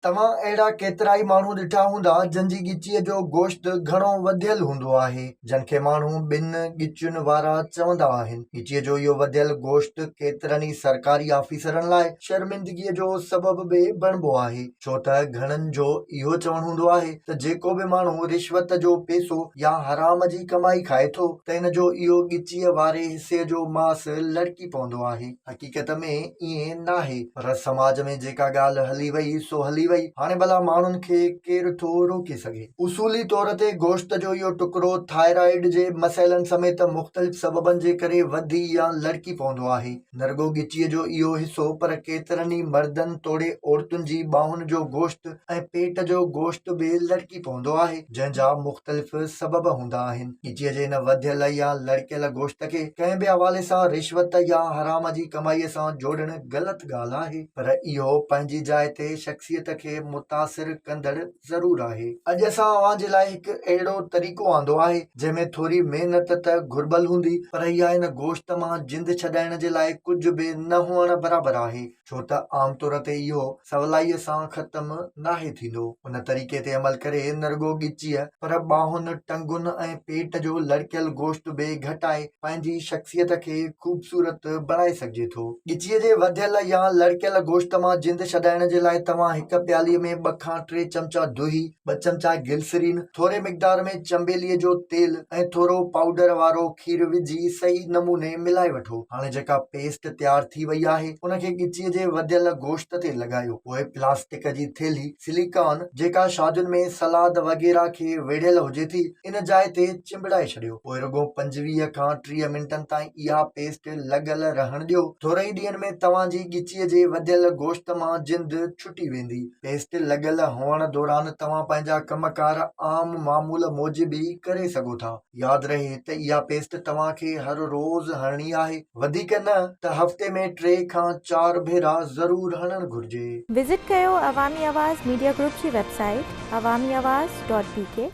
توهان اهڙا ڪيترائي ماڻهو ڏٺا هوندا جن جي ڳچيء جو گوشت گهڻو وڌيل هوندو آهي، جن کي ماڻهو ٻن ڳچين وارا چوندا آهن. ڳچيء جو اهو وڌيل گوشت ڪيترن ئي سرڪاري آفيسرن لاء شرمندگيء جو سبب به بڻبو آهي، ڇو ته گهڻن جو اهو چوڻ هوندو آهي ته جيڪو به ماڻهو رشوت جو پيسو يا حرام جي ڪمائي کائي ٿو ته ان جو اهو ڳچيء واري حصي جو ماس لڙڪي پوندو آهي. حقيقت ۾ ائين ناهي پر سماج ۾ جيڪا ڳالهه هلي وئي سو هلي وئي، هاڻي ڀلا ماڻهن کي ڪير ٿو روڪي سگهي. اصولي طور تي گوشت جو اهو ٽڪرو ٿائرائيڊ جي مسئلن سميت مختلف سببن جي ڪري وڌي يا لڙڪي پوندو آهي. نه رڳو ڳچيء جو اهو حصو پر ڪيترن ئي مردن توڙي عورتن جي ٻانهن جو گوشت ۽ پيٽ جو گوشت به لڙڪي پوندو آهي. جنهن جا مختلف سبب هوندا آهن. ڳچيء جي ان وڌيل يا لڙڪيل گوشت کي ڪنهن به حوالي سان رشوت يا حرام جي ڪمائيء سان جوڙڻ غلط ڳالهه آهي، پر اهو پنهنجي جاء تي شخصيت کي متاثر ڪندڙ ضرور آهي. اڄ اسان اوهان جي لاء هڪ اهڙو طريقو آندو آهي، جنهن ۾ ٿوري محنت ته گهربل هوندي، پر اها ان گوشت مان جند ڇڏائڻ جي لاء ڪجهه به نه هئڻ برابر آهي. ڇو ته عام طور تي اهو سولائيء سان ختم ناهي ٿيندو. ان طريقي تي عمل ڪري نه رڳو ڳچيء پر ٻانهن، ٽنگن ۽ پيٽ جو لڙڪيل گوشت به گهٽائي پنهنجي شخصيت کي خوبصورت بڻائي سگهجي ٿو. ڳچيء جي وڌيل يا لڙڪيل گوشت مان جند ڇڏائڻ جي لاء توهان هڪ پيالي ۾ ٻه کان ٽي چمچا دهي، ٻه چمچا گلسرين، ٿوري مقدار ۾ چنبيليء جو تيل ۽ ٿورو پائوڊر وارو کير وجهي صحيح نموني ملائي وٺو. هاڻي جيڪا پيسٽ تيار ٿي وئي آهي، ان کي ڳچيء جي وڌيل گوشت تي لڳايو. پوء پلاسٽڪ جي ٿيلهي، سليڪان، جيڪا شادين ۾ سلاد وغيره کي ويڙهيل هجي ٿي، ان جاء تي چنبڙائي ڇڏيو. پوء رڳو 25 کان 30 منٽن تائين اها پيسٽ لڳل رهڻ ڏيو. ٿوري ئي ڏينهن ۾ توهان جي ڳچيء جي وڌيل گوشت مان جند ڇٽي ويندي. پيسٽ لڳل هئڻ دوران توهان پنهنجا ڪم ڪار عام معمول موجب ئي ڪري سگهو ٿا. ياد رهي ته اها پيسٽ توهان کي هر روز هڻڻي آهي، وڌيڪ نه ته هفتي ۾ ٽي کان چار ڀيرا ضرور هڻڻ گهرجي. وزٽ ڪيو عوامي آواز ميڊيا گروپ جي website Awami Awaz dot B K.